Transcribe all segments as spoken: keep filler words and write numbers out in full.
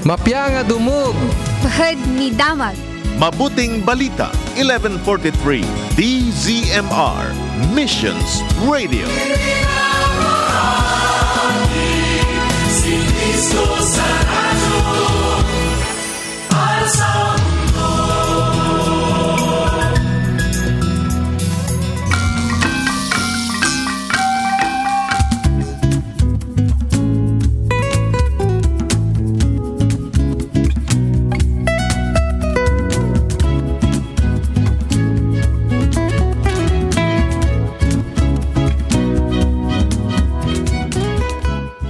Mapia nga dumog. Pahad ni damag. Mabuting Balita, eleven forty-three, D Z M R, Missions Radio.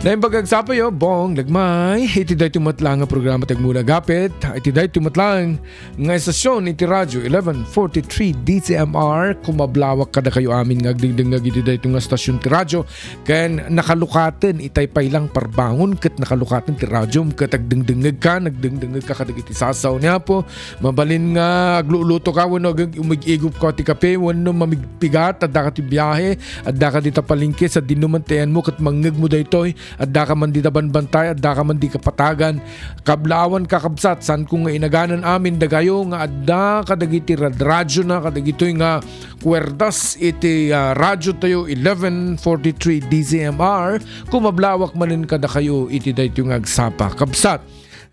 Naimbag agsapayo, Bong Lagmay, iti daytoy met laeng nga programa ti Agmula Agapit, iti daytoy met laeng nga estasyon iti radyo, eleven forty-three D Z M R. Kumablawak kadakayo amin nga agdengdengngeg iti daytoy nga estasyon ti radyo, ken nakalukaten itay pay lang parbangon ket nakalukaten ti radiom ket agdengdengngegka, nagdengdengngegka kadagiti sasaw ni Apo. Mabalin nga aglulutoka wenno ag-, umig-igupka ti kape wenno mamigpigat, addaka ti biahe, addaka dita palengke, sadino man ti ayanmo ket mangngegmo daytoy, addaka man dita banbantay, addaka man di kapatagan. Kablaawan, kakabsat, saanko nga inaganan amin dakayo nga adda kadagiti radradiona, kadagitoy nga kuerdas iti, ah, radyo tayo, eleven forty-three D Z M R. Kumablawak manen kadakayo iti daytoy nga agsapa. Kabsat,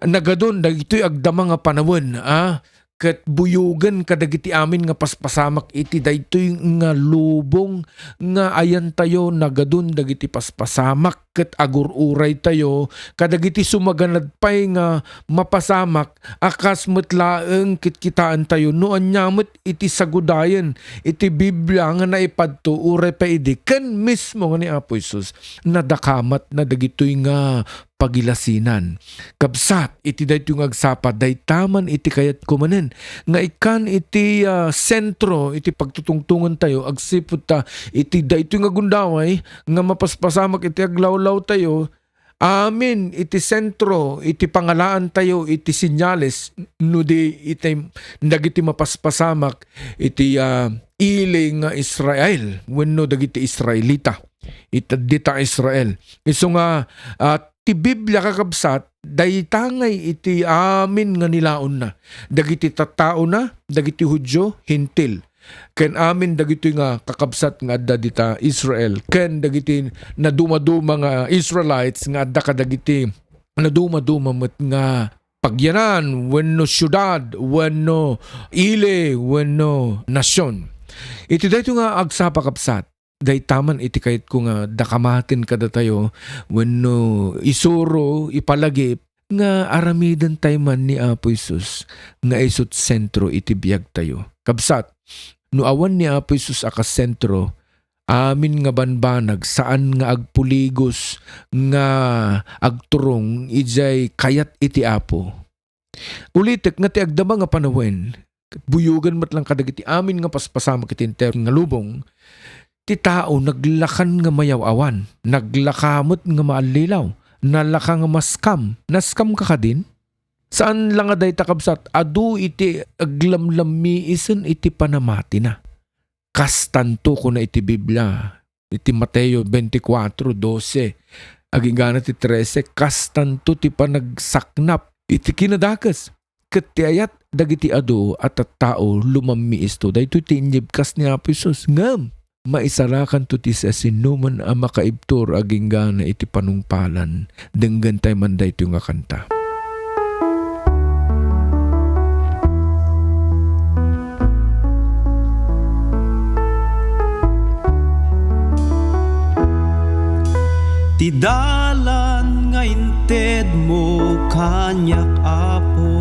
nagadun dagitoy agdama nga panawen, ah, ket buyogen kadagiti amin nga paspasamak iti daytoy nga lubong nga ayantayo, nagadun dagiti paspasamak ket agur-uraytayo kadagiti sumaganad pay nga mapasamak a kas met laeng kitkitaentayo no ania met iti sagudayen iti Biblia nga naipadto uray pay idi ken mismo nga ni Apo Jesus nadakamatna dagitoy nga pagilasinan. Kabsat, iti daytoy nga agsapa, dayta man iti kayatko manen nga ikkan iti, ah, sentro iti pagtutungtongentayo agsipud ta iti daytoy nga gundaway nga mapaspasamak iti aglawlawtayo, amin iti sentro iti pangalaantayo iti senyales no di iti dagiti mapaspasamak iti, ah, ili nga Israel wenno dagiti Israelita. Ita, dita Israel. Isu nga, ah, ti Biblia, kakabsat, dayta ngay iti amin nga nilaonna. Dagiti tattaona, dagiti Judio, Hentil. Ken amin dagitoy nga kakabsat nga adda dita Israel. Ken dagiti nadumaduma nga Israelites nga adda kadagiti nadumaduma met nga pagyanan, wenno siudad, wenno ili, wenno nasion. Iti daytoy nga agsapa, kabsat, dayta man iti kayatko nga dakamaten kadatayo wenno isuro, ipalagip nga aramidentayo man ni Apo Jesus nga isut' sentro iti biagtayo. Kabsat, no awan ni Apo Jesus a kas sentro, amin nga banbanag saan nga agpuligos nga agturong idiay kayat iti Apo. Ulitek nga ti agdama nga panawen, ket buyogen met lang kadagiti amin nga paspasamak iti entero nga lubong, ti tao naglakan nga mayaw-awan, naglaka met nga maallilaw, nalaka nga maskam. Naskamka kadin? Saan la nga dayta, kabsat, adu iti aglamlammiisen iti panamatina. Kastanto kuna iti Biblia, iti Mateo veinticuatro doce, agingga ti trece, kastanto ti panagsaknap iti kinadakes, ket ti ayat dagiti adu a tattao lumammiisto. Daytoy ti inyebkas ni Apo Jesus. Ngem, maisarakanto ti siasinoman a makaibtur agingga iti panungpalan. Denggentay man daytoy nga kanta. Ti dalan nga intedmo kaniak, Apo,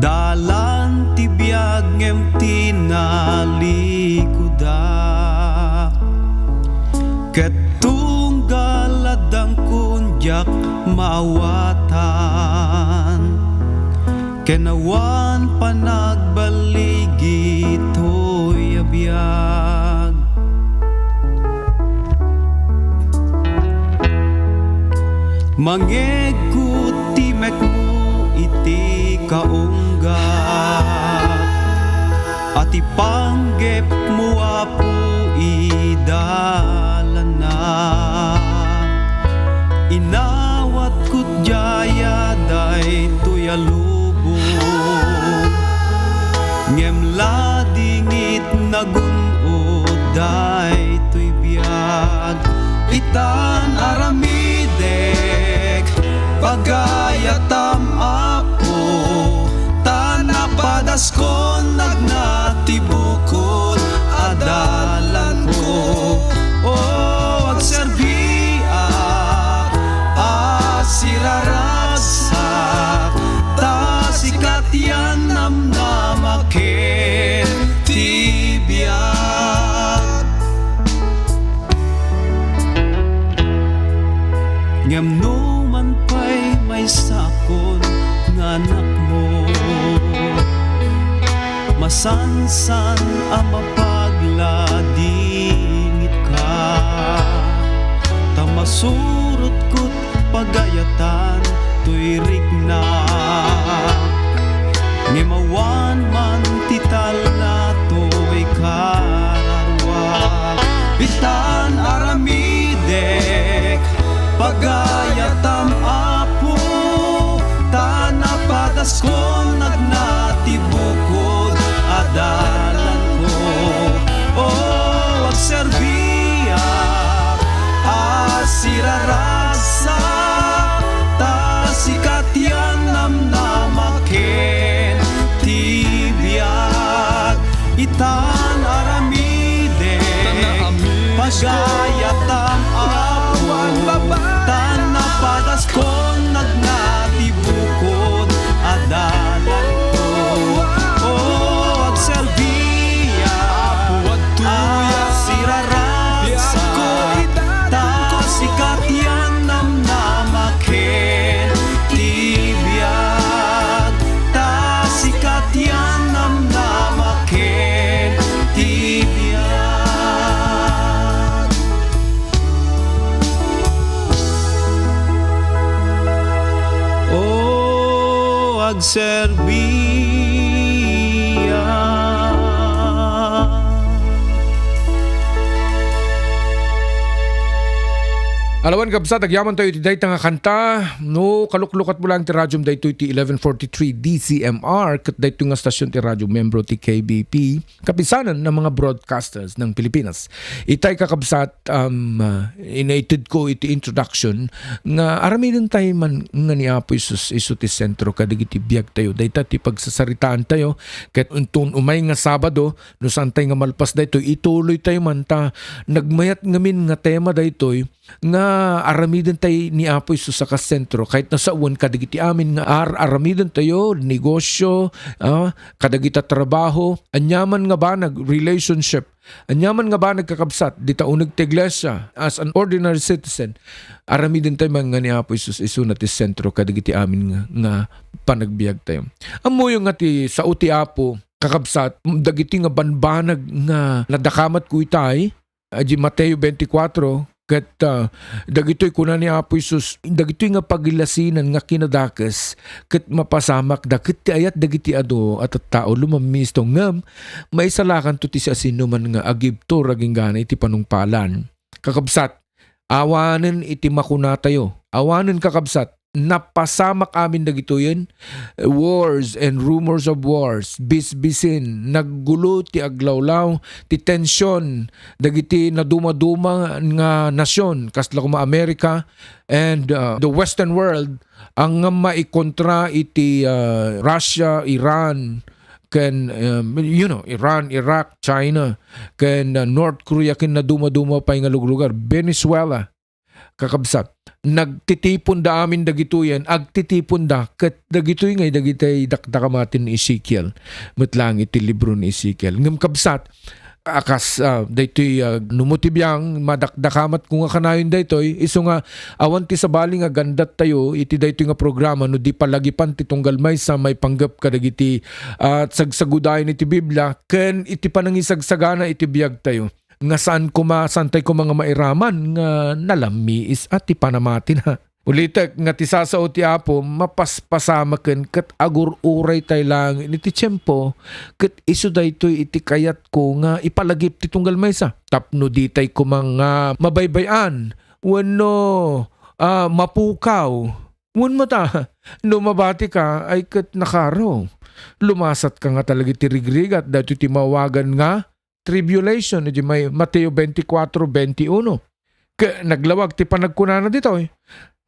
dalan ti biag ngem ti nalikudak. Ket tunggal addangkon diak maawatan, ken awan panagballigi toy a biag. Mangegko ti mekmo iti kaunggat a ti panggepmo, Apo, idalanna. Inawatko Diay daytoy a lubong, ngem ladingit nagun-od daytoy biag. Itan aramidek, pagayatam, Apo, ta napadaskon nagna ti bukod a dalanko. O, agserbiak, asiraragsak, ta sika ti annamnamaken ti biag. Ngem no man pay maysakon nga anakmo, masansan a mapagladingitka, ta masurotkot pagayatan toy rikna. Ngem awan man ti talna toy kararua. Itan aramidek, pagayatam, Apo, ta napadaskon nagna ti bukod a dalanko. O, agserbiak, asiraragsak, ta sika ti annamnamaken ti biag. Itan aramidek, pagayatam, Apo, ta napadaskon nagna ti bukod a dalanko. O, agserbiak, asiraragsak, ta sika ti annamnamaken ti biag, ta sika ti annamnamaken ti biag. O, agserbiak. Alawan, kabsat, agyaman tayo iti dayta nga kanta. No, kaluklukatmo lang ti radiom, daytoy ti eleven forty-three D C M R, ket daytoy nga stasyon ti radio, membro ti K B P, Kapisanan ng mga Broadcasters ng Pilipinas. Itay, kakabsat, um, uh, inaited ko iti introduction nga aramiden tayo man nga ni Apo Jesus isu ti sentro kadagiti biag tayo. Dayta ti pagsasaritaan tayo, ket inton umay nga Sabado, no saan tayo nga malpas daytoy, ituloy tayo man ta nagmayat ngamin nga tema daytoy, nga aramiden tay ni Apo Jesus a kas sentro, kayatna sawen kadagiti amin nga ar-, aramiden tayo, negosyo, ah, kadagita trabaho, aniaman nga banag, relationship, aniaman nga banag, kakabsat, dita uneg ti iglesia, as an ordinary citizen, aramiden tayo man nga ni Apo Jesus isuna ti sentro kadagiti amin nga, nga panagbiag tayo. Ammoyo nga ti sao ti Apo, kakabsat, dagiti nga banbanag nga nadakamat ko itay, Aji Mateo twenty-four, ket, ah, dagitoy kuna ni Apo Jesus, dagitoy nga pagilasinan nga kinadakes, ket mapasamakda, ket ti ayat dagiti adu a tattao lumammisto, ngem maisalakanto ti siasinoman nga agibtur agingga iti panungpalan. Kakabsat, awanen iti makunatayo, awanen, kakabsat, napasamak amin dagitoyen, wars and rumors of wars, bisbisin, naggulo ti aglawlaw, ti tension, dagiti nadumaduma nga nasion, kasla koma America and, uh, the Western world, ang maikontra iti, uh, Russia, Iran, ken, um, you know, Iran, Iraq, China, ken, uh, North Korea, ken nadumaduma pay nga luglugar, Venezuela. Kakabsat, nagtitiponda amin dagitoyen, agtitiponda, ket dagitoy ngay dagiti dakdakamaten ni Ezekiel, met laeng iti libro ni Ezekiel. Ngem kabsat, a kas, ah, daytoy, ah, numo ti biang, madakdakamatko nga kanayon daytoy, isu nga awan ti sabali nga gandattayo iti daytoy nga programa no di palagipan ti tunggal maysa maipanggep kadagiti, ah, sagsagudayon iti Biblia ken iti panangisagsagana iti biagtayo. Nga saan koma, saantay koma nga mairaman nga nalammiis a ti panamatina. Ulitek nga ti sasao ti Apo, mapaspasamaken ket agur-uray tay laeng iti tiempo, ket isu daytoy iti kayatko nga ipalagip ti tunggal maysa. Tapno ditay koma nga mabaybay-an wenno, ah, mapukaw Wen met a, no mabatika, ay ket nakaro. Lumasatka nga talaga iti rigrigat, daytoy ti maawagan nga tribulation, iti may Mateo twenty-four twenty-one. Ket naglawag ti panagkunana ditoy,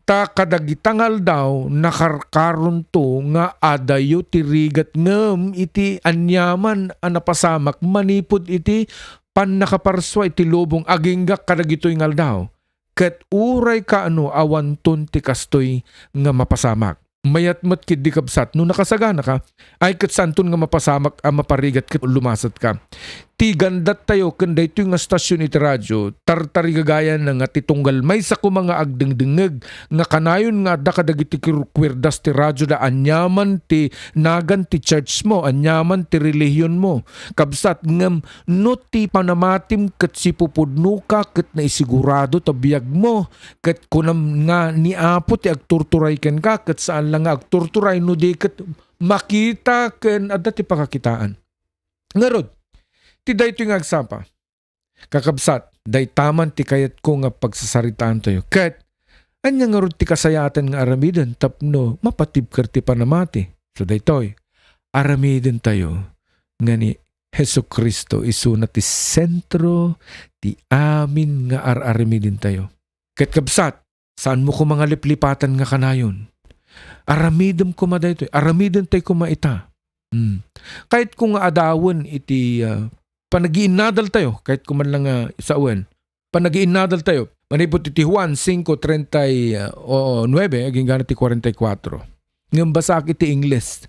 ta kadagita nga aldaw, nakarkaronto nga adayo ti rigat ngem iti aniaman a napasamak manipud iti pannakaparsua iti lubong agingga kadagitoy nga aldaw. Ket uray kaano awanton ti kastoy nga mapasamak. Mayat met ketdi, kabsat, no nakasaganaka, ay ket saanton nga mapasamak a maparigat ket lumasatka. Ti gandattayo ken daytoy nga stasyon iti radio, tartarigagayana nga ti tunggal maysa koma nga agdengdengngeg nga kanayon nga adda kadagiti kuer-, kuerdas ti radioda, aniaman ti nagan ti church mo, aniaman ti relihion mo, kabsat, ngem no ti panamatim ket sipupudnoka ket naisigurado ta biagmo, ket kunam nga ni Apo ti agturturay kenka, ket saan la nga agturturay no di ket makita ken adda ti pakakitaan. Ngarud, ti daytoy nga agsapa, kakabsat, dayta man ti kayatko nga pagsasaritaantayo. Ket ania ngarud ti kasayaatan nga aramiden tapno mapatibker ti panamati? So daytoy, aramidentayo nga ni Jesu-Cristo isuna ti sentro ti amin nga ar-aramidentayo. Ket kabsat, saanmo koma nga liplipatan nga kanayon. Aramidem koma daytoy, aramidentayo koma ita. Hmm. Kayatko nga adawen iti, ah, panagiinnadaltayo, kayatko man lang nga sawen. Panagiinnadaltayo. Manipud iti Juan cinco treinta y nueve, agingga ti cuarenta y cuatro. Ngem basaak iti Ingles.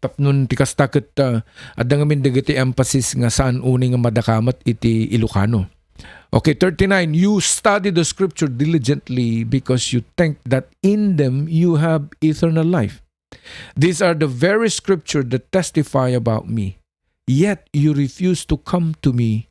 Tapno ti kasta ket, ah, adda ngamin dagiti emphasis nga saan unay nga madakamat iti Ilocano. Okay, thirty-nine, "You study the scripture diligently because you think that in them you have eternal life. These are the very scripture that testify about me. Yet you refuse to come to me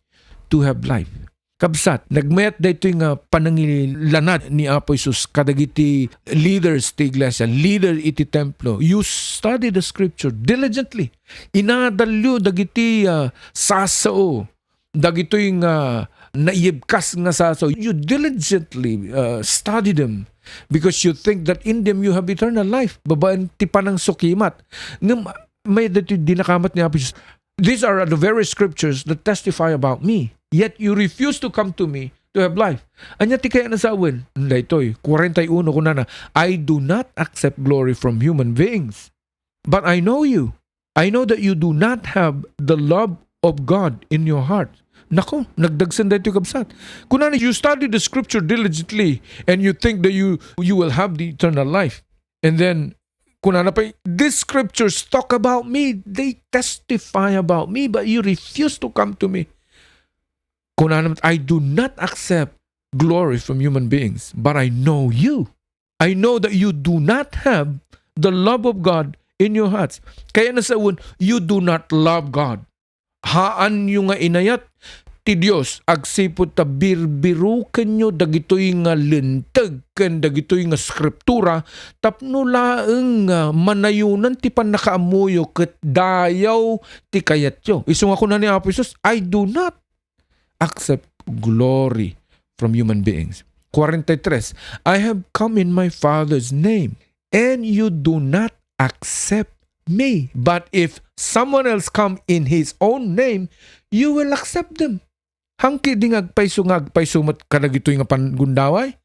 to have life." Kabsat, nagmayat daytoy nga panangilanad ni Apo Jesus kadagiti leaders ti iglesia, leader iti templo. "You study the scripture diligently." Inadalyo dagiti, ah, sasao, dagitoy nga naibkas nga sasao. "You diligently, ah, study them because you think that in them you have eternal life." Babaen ti panangsukimat. Ngem, may daytoy dinakamat ni Apo Jesus. "These are the very scriptures that testify about me. Yet you refuse to come to me to have life." Ania ti kayatna sawen? Daytoy, forty-one, kunana, "I do not accept glory from human beings. But I know you. I know that you do not have the love of God in your heart." Nako, nagdagsen daytoy, kabsat. Kunana, "You study the scripture diligently and you think that you, you will have the eternal life." And then, kunana pay, "These scriptures talk about me. They testify about me, but you refuse to come to me." Kunana, "I do not accept glory from human beings, but I know you. I know that you do not have the love of God in your hearts." Kayatna sawen, you do not love God. Haanyo nga inayat ti Dios agsipud ta birbirukenyo dagitoy nga linteg ken dagitoy nga skriptura tapno laeng nga manayonan ti pannakaammoyo ket dayaw ti kayatyo. Isu nga kuna ni Apo Jesus, "I do not accept glory from human beings." Forty-three, "I have come in my Father's name, and you do not accept me. But if someone else come in his own name, you will accept them." Hangki di nga agpayso nga agpayso met kadagitoy nga pangundaway?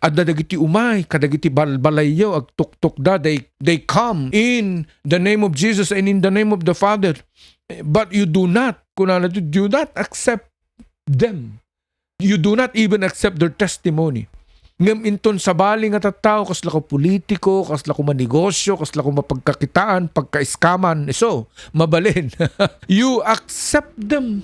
Adda dagiti umay kadagiti balbalayyo, agtuktukda, they, they come in the name of Jesus and in the name of the Father. But you do not, kunana, do not accept them. You do not even accept their testimony. Ngem inton sabali nga tattao, kasla ko politiko, kasla ko manegosyo, kasla ko mapagkakitaan, pagkaiskaman, isu, mabalin. You accept them.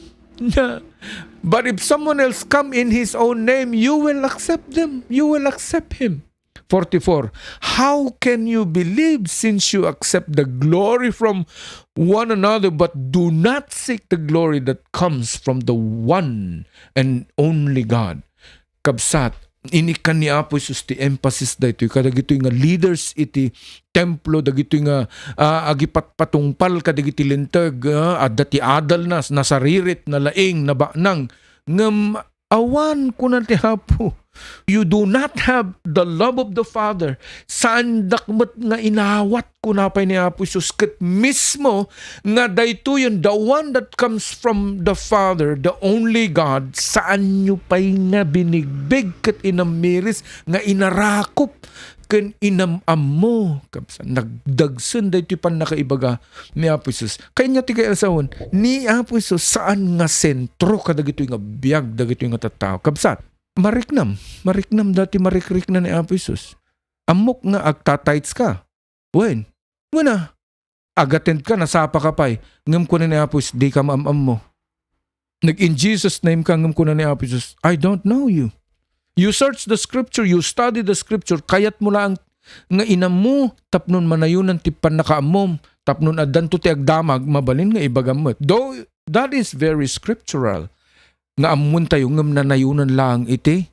But if someone else come in his own name, you will accept them. You will accept him. Forty-four, "How can you believe since you accept the glory from one another but do not seek the glory that comes from the one and only God?" Kabsat, inikan ni Apo Jesus ti emphasis daytoy kadagitoy nga leaders iti templo, dagitoy nga, ah, agipatpatungpal kadagiti linteg, ah, adda ti adalna, nasaririt, nalaing, nabaknang. Ngem Awan, kuna ti Apo. You do not have the love of the Father. Saandak met nga inawat, kuna pay ni Apo Jesus. Ket mismo nga daytoyen, the one that comes from the Father, the only God, saanyo pay nga binigbig ket inamiris nga inarakop ken inam-ammo. Kabsat, nagdagsen daytoy pannakaibaga ni Apo Jesus. Kayat ti kayat a sawen, ni Apo Jesus saan nga sentro kadagitoy nga biag, dagitoy nga tattao. Kabsat, mariknam, mariknam dati marikrikna ni Apo Jesus. Ammok nga agta-tithes ka. Wen, wen a, ag-attend ka, nasapa ka pay. Ngem kuna ni Apo Jesus, di ka maam-ammo. Nag-in Jesus name ka, ngem kuna ni Apo Jesus, "I don't know you." You search the scripture, you study the scripture, kayat mo laeng nga inammo tapno manayonan ti pannakaammom, tapno addanto ti agdamag, mabalin nga ibagam met. Though that is very scriptural, nga ammoen tayo ngem nanayonan laeng iti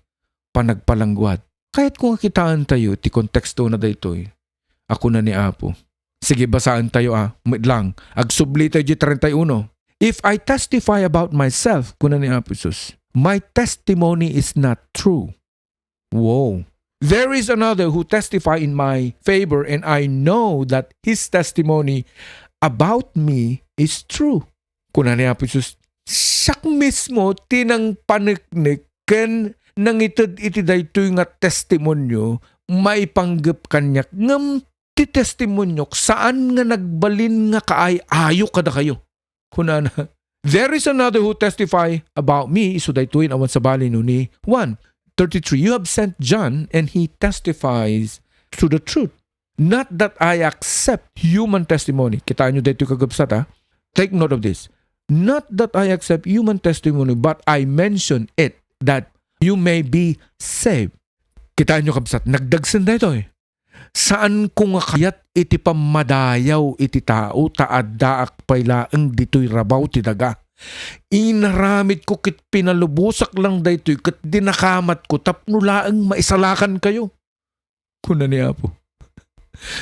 panagpalangguad. Kayatko nga kitaentayo ti konteksto na daytoy. A kuna ni Apo. Sige, basaentayo a, met lang. Agsubli tayo di treinta y uno. "If I testify about myself," kuna ni Apo Jesus, "my testimony is not true." Wow. "There is another who testify in my favor, and I know that his testimony about me is true." Kuna ni Apo Jesus, "Siak mismo ti nangpaneknek ken nangited iti daytoy nga testimonio maipanggep kaniak, ngem ti testimoniok saan nga nagbalin nga kaay-ayo kadakayo." Kunana, "There is another who testify about me," isu daytoy awan sabali no ni Juan. Thirty-three, "You have sent John, and he testifies to the truth. Not that I accept human testimony." Kitaenyo daytoy, kakabsat, ha? Take note of this. "Not that I accept human testimony, but I mention it that you may be saved." Kitaenyo, kabsat, nagdagsen daytoy. Saanko nga kayat iti pammadayaw iti tao ta addaak pay laeng ditoy rabaw ti daga. Inaramidko ket pinalubosak lang daytoy ket dinakamatko tapno laeng maisalakankayo. Kuna ni Apo.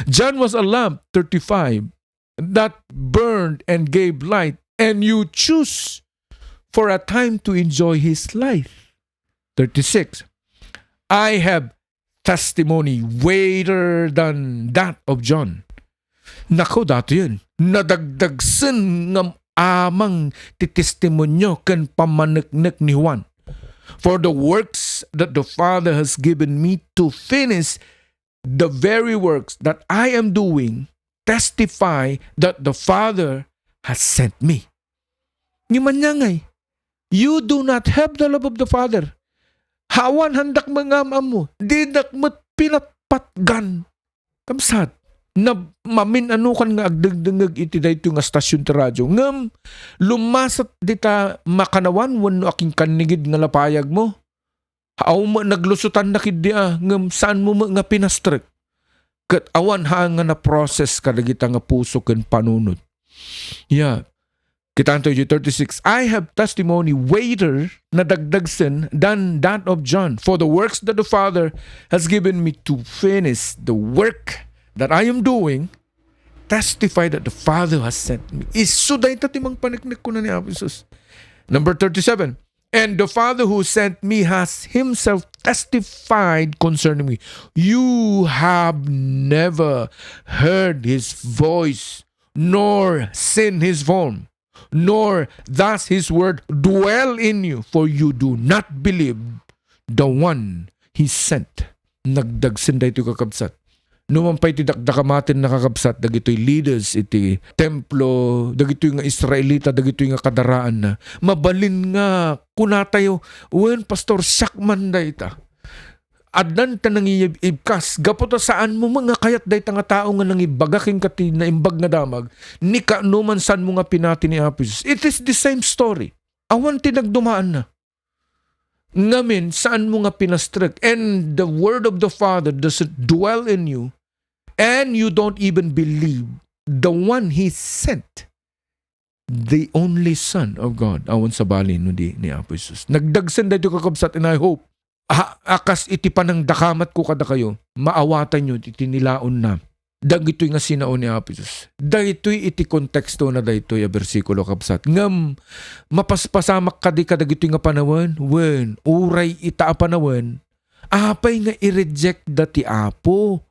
"John was a lamp," thirty-five, "that burned and gave light, and you choose for a time to enjoy his life." Thirty-six, "I have testimony greater than that of John." Nako, datoyen, nadagdagsen ngem amang ti testimonio ken pammaneknek ni Juan. "For the works that the Father has given me to finish, the very works that I am doing, testify that the Father has sent me." Ngem ania ngay, you do not have the love of the Father. Awan, handak met nga am-ammo, dinak met pinatpatgan. Kabsat, na mamin-anokan nga agdengdengngeg iti daytoy nga stasyon ti radio. Ngem lumasat dita makannawan wenno akinkannigid nga lapayagmo. Aw met naglusotanna ketdi a, ngem saanmo met nga pinastrek. Ket awan haan nga naprocess kadagita nga puso ken panunot. Yeah. Kitaentayo, thirty-six, "I have testimony greater," nadagdagsen, "than that of John. For the works that the Father has given me to finish, the work that I am doing, testify that the Father has sent me." Isu dayta ti mangpaneknek, kuna ni Apo Jesus. Number thirty-seven, "And the Father who sent me has himself testified concerning me." You have never heard his voice, nor seen his form, nor does his word dwell in you, for you do not believe the one he sent. Nagdagsen daytoy, kakabsat. No man pay ti dakdakamaten, kakabsat, dagitoy leaders iti templo, dagitoy nga Israelita, dagitoy nga kadaraanna, mabalin nga kunatayo, "Wen, pastor, siak man dayta." Addan ta nangiyib-ibkas, gapu ta saanmo met nga kayat dayta nga tao nga nangibaga kenka ti Naimbag nga Damag, ni kaano man saanmo nga pinati ni Apo Jesus. It is the same story. Awan ti nagdumaanna. Ngamin, saanmo nga pinastrek. And the word of the Father doesn't dwell in you, and you don't even believe the one he sent, the only Son of God. Awan sabali no di ni Apo Jesus. Nagdagsen daytoy, kakabsat, and I hope, ha, a kas iti panangdakamatko kadakayo, maawatanyo iti nilaonna dagitoy nga sinao ni Apo Jesus. Daytoy iti konteksto na daytoy a bersikulo, kabsat. Ngem, mapaspasamak kadi kadagitoy nga panawen? Wen, uray ita a panawen, apay nga i-reject da ti Apo?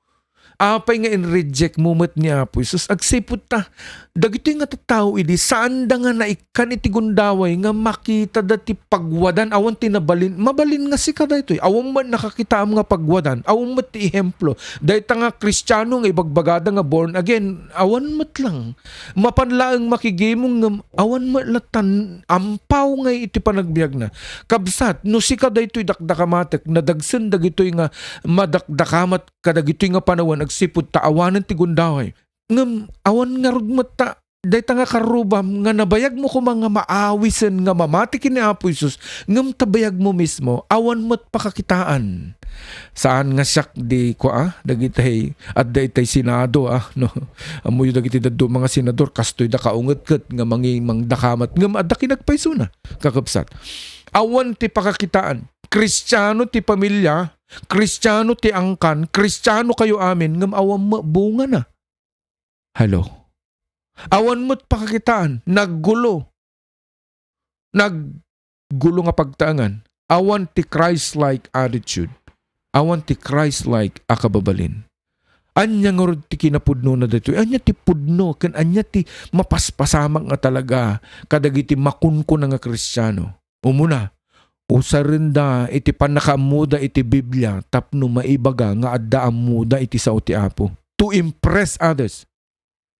Apay nga in-reject mo met ni Apo Jesus? Agsipud ta, dagitoy nga tattao idi, saanda nga naikkan iti gundaway nga makita da ti pagwadan, awan ti nabalin. Mabalin nga sika daytoy. Awan met nakakitaam nga pagwadan. Awan met ti ehemplo. Dayta nga Kristiano nga ibagbagada nga born again, awan met lang. Mapan laeng makigimong ngem awan met latta ampaw nga iti panagbiagna. Kabsat, no sika daytoy dakdakamatek, nadagsen dagitoy nga madakdakamat kadagitoy nga panawen agsipud ta awanen ti gundaway. Ngem awan ngarud met ta dayta nga karrubam nga nabayag mo koma nga maawisen nga mamati ken ni Apo Jesus, ngem ta bayag mo mismo, awan met pakakitaan. Saan nga siak di kua, dagitay, adda itay Senado, ah, no? Ammoyo dagiti dadduma nga senador, kastoy da kaungetket nga mangi-, mangdakamat, ngem adda kinagpaysona, kakabsat. Awan ti pakakitaan. Kristiano ti pamilya, Kristiano ti angkan, Kristiano kayo amin, ngem awan met bungana. Hello? Awan met pakakitaan, naggulo. Naggulo nga pagtaengan. Awan ti Christ-like attitude. Awan ti Christ-like a kababalin. Ania ngarud ti kinapudnona daytoy? Ania ti pudno ken ania ti mapaspasamak nga talaga kadagiti makunkuna nga Kristiano? Umuna, usarenda iti pannakaammoda iti Biblia tapno maibaga nga adda ammoda iti sao ti Apo. To impress others.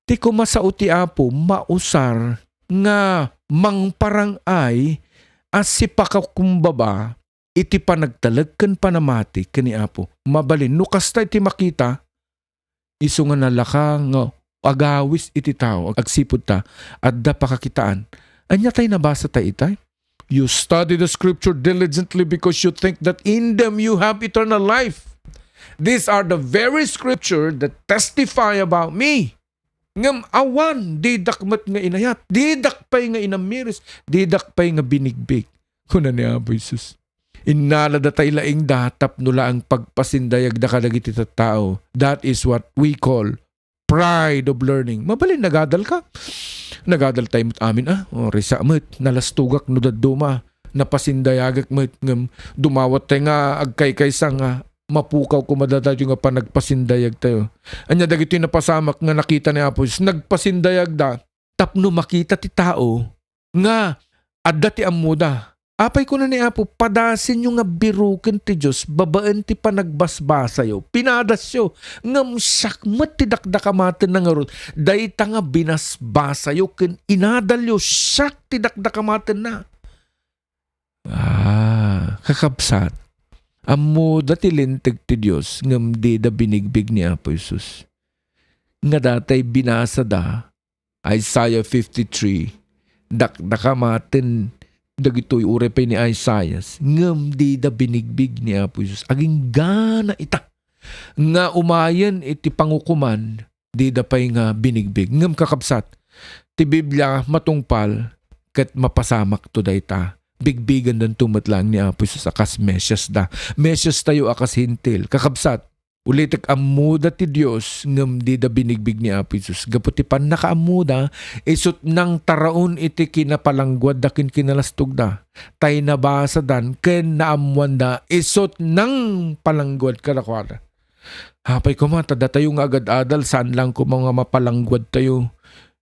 Ti koma sao ti Apo, mausar nga mangparang-ay a sipakakumbaba iti panagtalek ken panamati ken ni Apo. Mabalin, no kasta iti makita, isu nga nalaka nga agawis iti tao, agsipud ta, adda pakakitaan. Ania tay nabasa tay itay? You study the scripture diligently because you think that in them you have eternal life. These are the very scripture that testify about me. Ngem awan, didak met nga inayat, didak pay nga inamiris, didak pay nga binigbig. Kuna ni Apo Jesus. Innalada tay laingda tapno laeng pagpasindayagda kadagiti tattao. That is what we call pride of learning. Mabalin, nagadal ka? Nagadal tay met amin, ah. O, risa met. Nalastogak no dadduma. Napasindayagak met. Ngem dumawat tay nga agkaykaysa nga mapukaw koma datayo nga panagpasindayag tayo. Ania dagitoy napasamak nga nakita ni Apo Jesus? Nagpasindayagda tapno makita ti tao nga adda ti ammoda. Apay kuna ni Apo, padasenyo nga biroken ti Dios babaen ti panagbasbasayo. Pinadasyo. Ngem siak met ti dakdakamatenna ngarud. Dayta nga binasbasayo ken inadalyo, siak ti dakdakamatenna. Ah, kakabsat, ammoda ti linteg ti Dios ngem dida binigbig ni Apo Jesus. Nga datay binasada, Isaiah fifty-three, dakdakamaten dagitoy uray pay ni Isaias, ngem dida binigbig ni Apo Jesus. Aginggana ita nga umayen iti pangukoman, dida pay nga binigbig. Ngem kakabsat, ti Biblia matungpal ket mapasamakto dayta. Bigbigendanto met laeng ni Apo Jesus a kas Mesias da. Mesias tayo a kas Hentil. Kakabsat, ulitek, ammoda ti Dios ngem dida binigbig ni Apo Jesus. Gapu ti pannakaammoda, isut' nangtaraon iti kinapalangguadda ken kinalastogda. Tay nabasadan ken naammoanda, isut' nangpalangguad kadakuada. Apay koma, ta datayo nga agad-adal, saan lang koma nga mapalangguad tayo,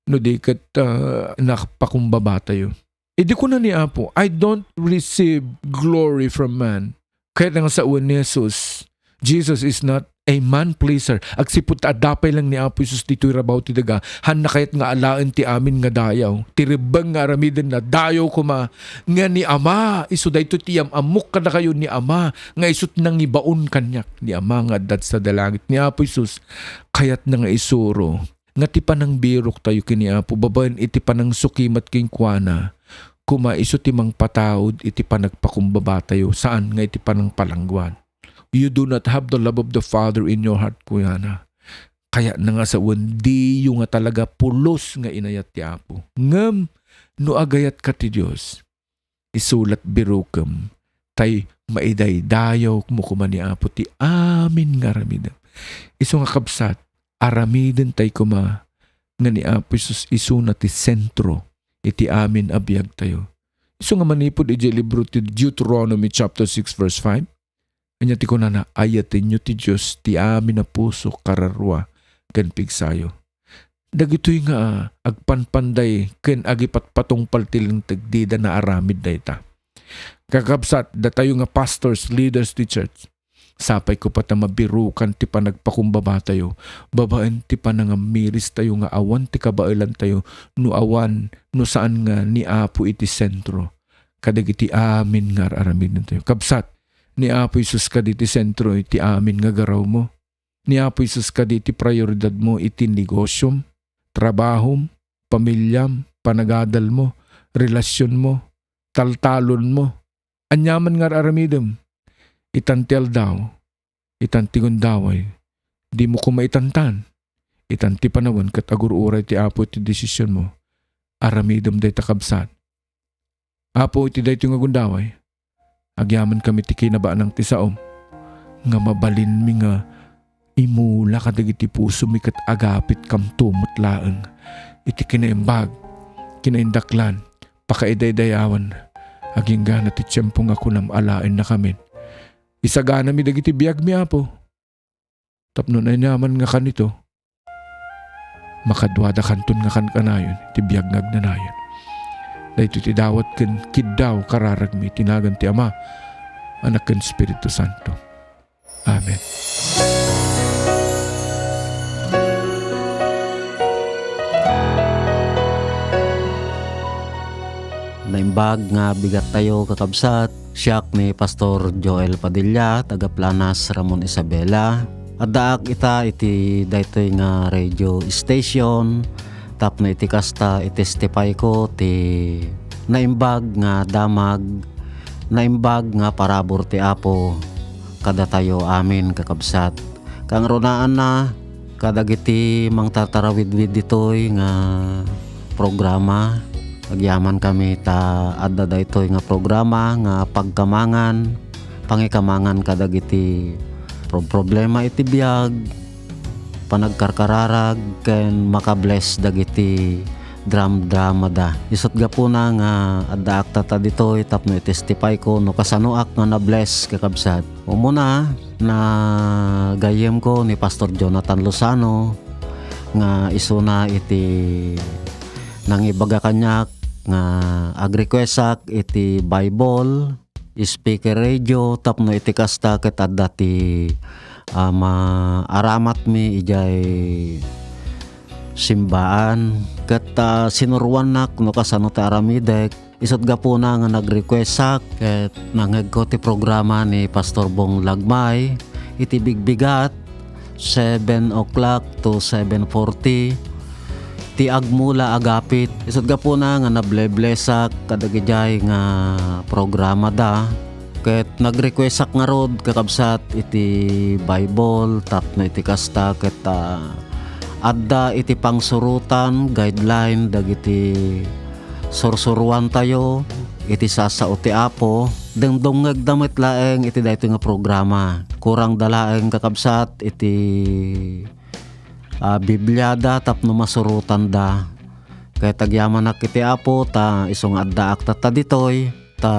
no di ket, ah, napakumbaba tayo. Idi kuna ni Apo, "I don't receive glory from man." Kayat nga sawen ni Jesus, Jesus is not a man pleaser. Agsipud ta adda pay lang ni Apo Jesus ditoy rabaw ti daga, hanna kayat nga alaen ti amin nga dayaw. Ti rebbeng nga aramidenna, dayaw koma, nga ni Ama, isu daytoy ti yam-ammok kadakayo, ni Ama, nga isut' nangibaon kaniak. Ni Ama nga adda sa langit. Ni Apo Jesus, kayatna nga isuro nga ti panangbirok tayo ken ni Apo babaen iti panangsukimat kenkuana, koma isu ti mangpataud iti panagpakumbaba tayo, saan nga iti panangpalangguad. "You do not have the love of the Father in your heart," kunana. Kayatna nga sawen, diyo nga talaga pulos nga inayat ti Apo. Ngem, no agayatka ti Dios, isu lat birokem, tay maidaydayawmo koma ni Apo ti amin nga aramidem. Isu nga kabsat, aramidentayo koma nga ni Apo Jesus isuna ti sentro iti amin a biagtayo. Isu nga manipud idiay libro ti Deuteronomy chapter six verse five, ania ti kunana, "Ayatenyo ti Dios ti amin a puso, kararua, ken pigsayo." Dagitoy nga agpanpanday ken agipatpatungpal ti linteg dida naaramid dayta. Kakabsat, datayo nga pastors, leaders ti church, sapay ko pay ta mabirukan ti panagpakumbabatayo babaen ti panangammiristayo nga awan ti kabaelantayo no awan, no saan nga ni Apo iti sentro kadagiti amin nga ar-aramidentayo. Kabsat, ni Apo Jesus kadi ti sentro iti amin nga garawmo? Ni Apo Jesus kadi ti prioridadmo iti negosyom, trabahom, pamiliam, panagadalmo, relasionmo, taltalonmo, aniaman nga ar-aramidem? Itan ti aldaw, itan ti gundaway, dimo koma itantan. Itan ti panawen ket agur-uray ti Apo iti desisionmo. Aramidem dayta, kabsat. Apo, iti daytoy nga gundaway, agyamankami ti kinabaanang ti saom, nga mabalinmi nga imula kadagiti pusomi ket agapitkam tumot laeng iti kinaimbag, kinaindaklan, pakaidaydayawan, agingga ti tiempo nga kunam alaennakamin. Isaganami dagiti biagmi, Apo. Tapno aniaman nga kanito, makaduadakanton nga kankanayon ti biag nga agnanayon. Daytoy ti dawat ken kiddaw kararagmi iti nagan ti Ama, Anak, ken Espiritu Santo. Amen. Naimbag nga bigattayo, kakabsat. Siak ni Pastor Joel Padilla, taga Planas, Ramon, Isabela. Addaak ita iti daytoy nga radio station tapno iti kasta, itestify ko ti naimbag nga damag, naimbag nga parabur ti Apo kadatayo amin, kakabsat. Kangrunaanna kadagiti mangtatarawidwid ditoy nga programa, agyamankami ta adda daytoy nga programa nga pagkamangan, pangikamangan kadagiti pro-, problema iti biag, panagkarkararag, ken makabless dagiti dram-dramada. Isut' gapuna nga addaak tatta ditoy tapno itestify ko no kasanoak nga nabless, kakabsat. Umuna, nagayyemko ni Pastor Jonathan Lozano nga isuna iti nangibaga kaniak nga agrequestak iti Bible, speaker radio, tapno iti kasta ket adda ti, ah, maaramatmi idiay simbaan. Ket, ah, sinuroannak no kasano ti aramidek. Isut' gapuna nga nagrequestak ket nangngegko ti programa ni Pastor Bong Lagmay iti bigbigat, seven o'clock to seven forty, ti Agmula Agapit. Isut' gapuna nga nableblessak kadagidiay nga programada. Ket nagrequestak ngarud, kakabsat, iti Bible tapno iti kasta ket, ah, adda iti pangsurotan, guideline dagiti sursuroantayo iti sasao ti Apo. Dumdumngegda met laeng iti daytoy nga programa. Kurangda laeng, kakabsat, iti, ah, Bibliada tapno masurotanda. Ket agyamanak iti Apo ta isu nga addaak tatta ditoy, ta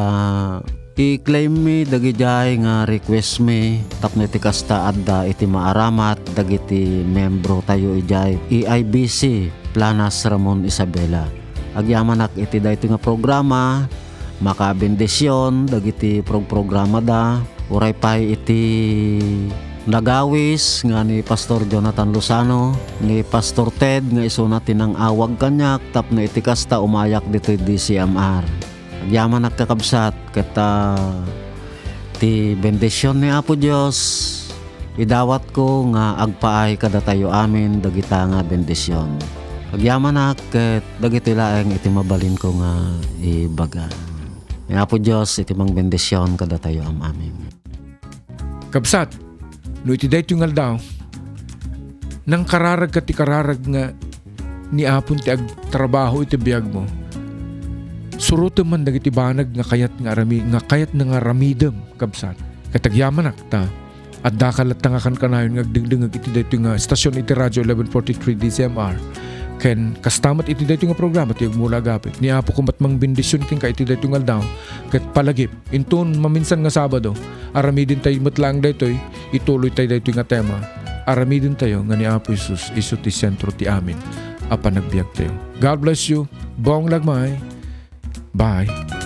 i-claimmi dagidiay nga requestmi tapno iti kasta adda iti maaramat dagiti membrotayo idiay A I B C, Planas Ramon Isabela. Agyamanak iti daytoy nga programa, makabendision dagiti progr-programada, uray pay iti nagawis nga ni Pastor Jonathan Lozano, ni Pastor Ted nga isuna ti nang-awag kaniak tapno iti kasta umayak ditoy D C M R. Agyamanak, kakabsat, ket, ah, ti bendision ni Apo Dios idawatko nga agpaay kadatayo amin dagita nga bendision. Agyamanak ket dagitoy laeng iti mabalinko nga ibaga. Ni Apo Dios iti mangbendision kadatayo am-amin. Kabsat, no iti daytoy nga aldaw, nangkararagka ti kararag nga ni Apon ti agtrabaho iti biagmo, surotem man dagiti banag nga kayat nga arami-, nga kayatna nga aramidem, kabsat. Ket agyamanak ta Addaka latta nga kankanayon nga agdengdengngeg iti daytoy nga stasyon iti Radio eleven forty-three D C M R. Ken kasta met iti daytoy nga programa ti Agmula Agapit. Ni Apo koma ti mangbendision kenka iti daytoy nga aldaw ket palagip inton maminsan nga Sabado, aramidentayo met laeng daytoy, ituloytayo daytoy nga tema. Aramidentayo nga ni Apo Jesus isu ti sentro ti amin a panagbiagtayo. God bless you. Bong Lagmay. Bye.